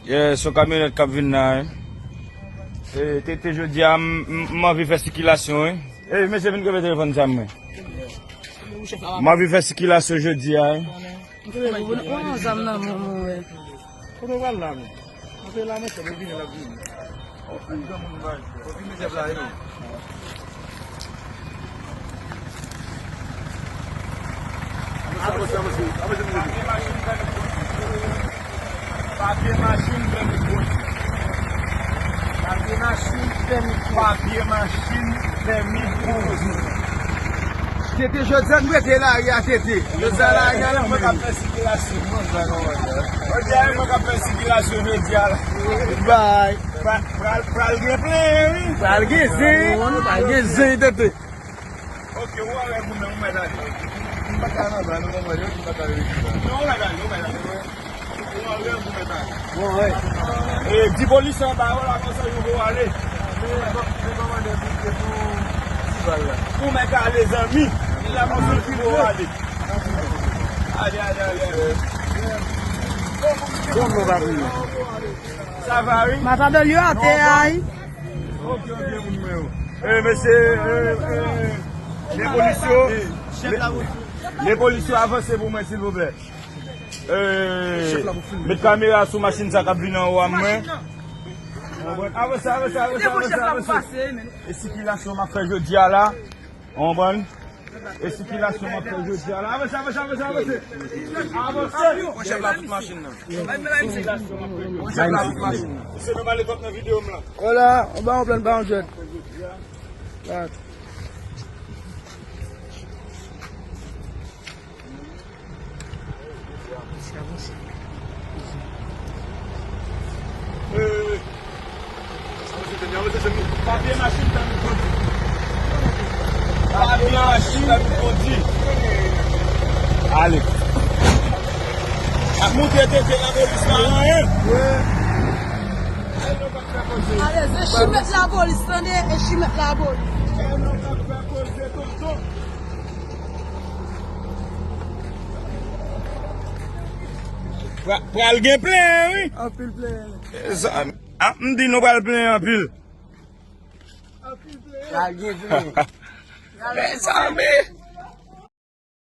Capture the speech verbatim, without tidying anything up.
Yeah, se yon kamyonèt k ap vin la, wi. E, T T, jodi a, m, m, m anvi fè sikilasyon, wi. E, mesye, vin kenbe telefòn sa mwen. M anvi fè sikilasyon jodi a, wi. Ou pran zam nan men mwen, wè. Kote w pral la, men? Antre la, monchè, men vini, l ap vini. Anpil granmoun bay. Anpil mesye la, e. Avanse, avanse, avanse, avanse. Papye machin, pèmi kondwi. Papye machin, pèmi kondwi. Papye machin, pèmi kondwi. T T, jodi a nou mete lari a, T T. Jodi a lari a, mwen k ap fè sikilasyon. Jodi a, mwen k ap fè sikilasyon jodi a la. Bay. Pra-, pral, pral gen plen, wi. Pral gen zen. Pral gen zen, T T. Ok, ou anlè goumen, ou mèt ale. M pa ka nan ba nou, mwen, yo, m pa ka rete la. Non, ou mèt ale, ou mèt ale. Ou anlè goumen, mèt ale. Bon, wè. E, di polisye anba yo la, konsa yo pou ale. Men, men kòmandè pou, pou ti bal la. Ou mèt ale, zanmi. Li la, konsa yo pou ale. Ale, ale, ale, ale. Bon, bon, pa priye. Sa va, wi? Matadòl yo atè a, wi. Ok, ok, moun mwen yo. Eh, mesye, eh, eh, men polis yo, men, men polis yo avanse pou mwen, silvouplè. Eh, met kamera sou machin sa k ap vin anwo a mwen. Avanse, avanse, avanse, avanse, avanse. E sikilasyon m ap fè jodi a la. Ou konprann? E sikilasyon m ap fè jodi a la. Avanse, avanse, avanse, avanse. Avanse. Mwen chèf la tout machin nan. Mwen chèf la tout machin nan. Mesye, nou pale twòp nan videyo m lan. Hola, on ba yon plan ba yon jwèt. Papye machin pèmi kondwi. Papye machin pèmi kondwi. Ale. Ap moute tete lapolis pa anyen. Ale, se chimèt lapolis, tande, e chimèt lapolis. Pra-, pral gen plen, wi. Anpil plen. Sa, a, m di nou pral plen anpil. Anpil plen. Pral gen plen. Mezanmi.